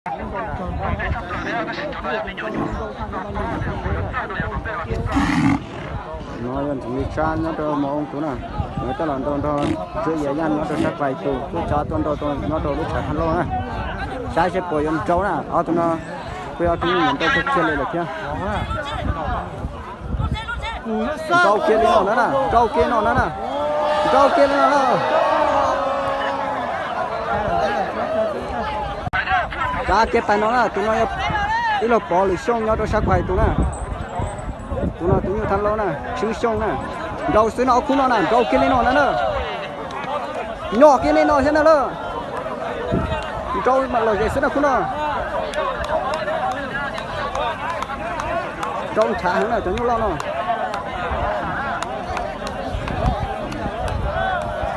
No yog ntxim li sab nyob rau Mos Oo tus na, nws coj los nrau nrog Ntsuab Yias Yaj nyob rau sab Pais tus, kuj tsa tuaj nrau nyob rau lub tshav thaj loj na. Saib seb puas yuav nrau na, ob tug no kuj yog ob tug nyuj nrau kawg kiag li lawm thiab. Nrau kiag li no na, nrau kiag no na, nrau kiag li no na. Tsa kiag pais no na, tus no yog ib los Pov Lwm Xyooj nyob rau sab Pais tus na. Tus no tus nyuj thaj loj na, Tswv Xyooj na. Nrau xwb no, ob khub no na, nrau kiag li no na na. Nyom kiag li no thiab na lawm. Nrau mam lom zem xwb na khub no. Nrau ntshav heev na cov nyuj loj no.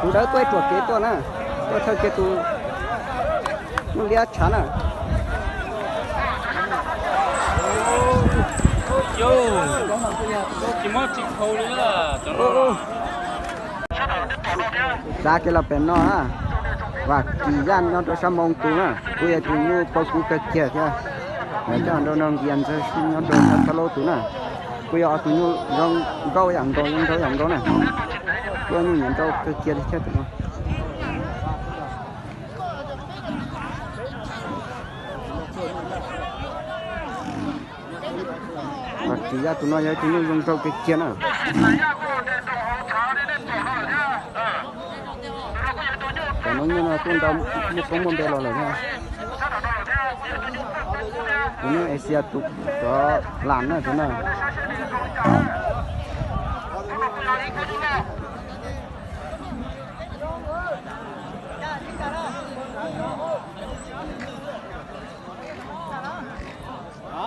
Tus dawb tuaj ib ruam kev tuaj na, tuaj thawj kiag tus nyuj liab tshav na. Tsa kiag los pem no na, Vam Kim Yaj nyob rau sab Moo tus na, kuj yog tus nyuj paub kub kawg kiag thiab. Lawv coj nrau nrog Nkias Ntxawg nyob rau sab Thab Laub tus na, kuj yog ob tus nyuj zoo nkauj yam nkaus, zoo nraug yam nkaus na. Kuj yog nyuj nyiam nrau kawg kiag li thiab tus no. Vam Kim Yaj tus no yog ib tug nyuj zoo nraug kiag kiag na. Cov noob nyuj no kuj nrau muaj koob muaj npe los lawm thiab. Tus nyuj Asia tus cov lam na tus na.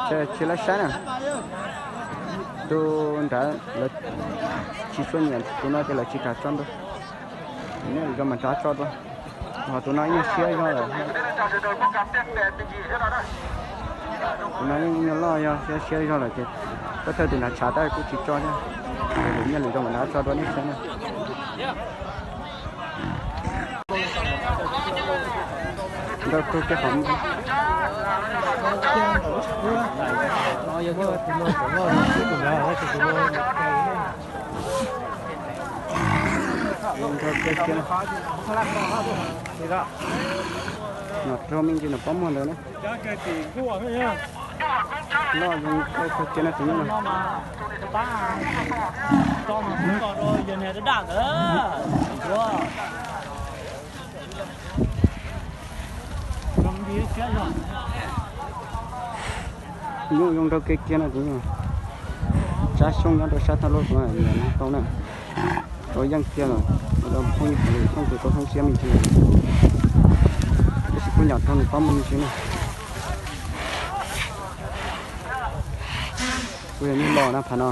Tsis lawv saib na, tus nrad lawv tsis tshua nyiam tus no ces lawv tsis kam tso nrau. Nws zoo mas rov tso dua, ho tus no ib nyuag siab zog lawm. Tus no ib nyuag loj yog siab siab zog lawm ces pab thawj tus nrad tshav tab kuj tsis tso thiab. Lwm nyiaj lwm zaus mas nrad tso dua nej saib na. Nrau kawg kiag qhov Nrau kawg kiag. Nov rau me ntsis nws pob muag ntawd na. Loj zoo nkauj kawg kiag na tus nyuj no. Nyuj zoo nraug kiag kiag no tus nyuj. Tsab Xyooj nyob rau sab Thaj Lub tuaj nyiam tau na. Tau yeej kiag los, phooj ywg Hmoob Xyooj tus tau hoob siab me ntsis. Tab sis kuj nyam rau nws pob muag me ntsis na. Kuj yog nyuj loj na phav no.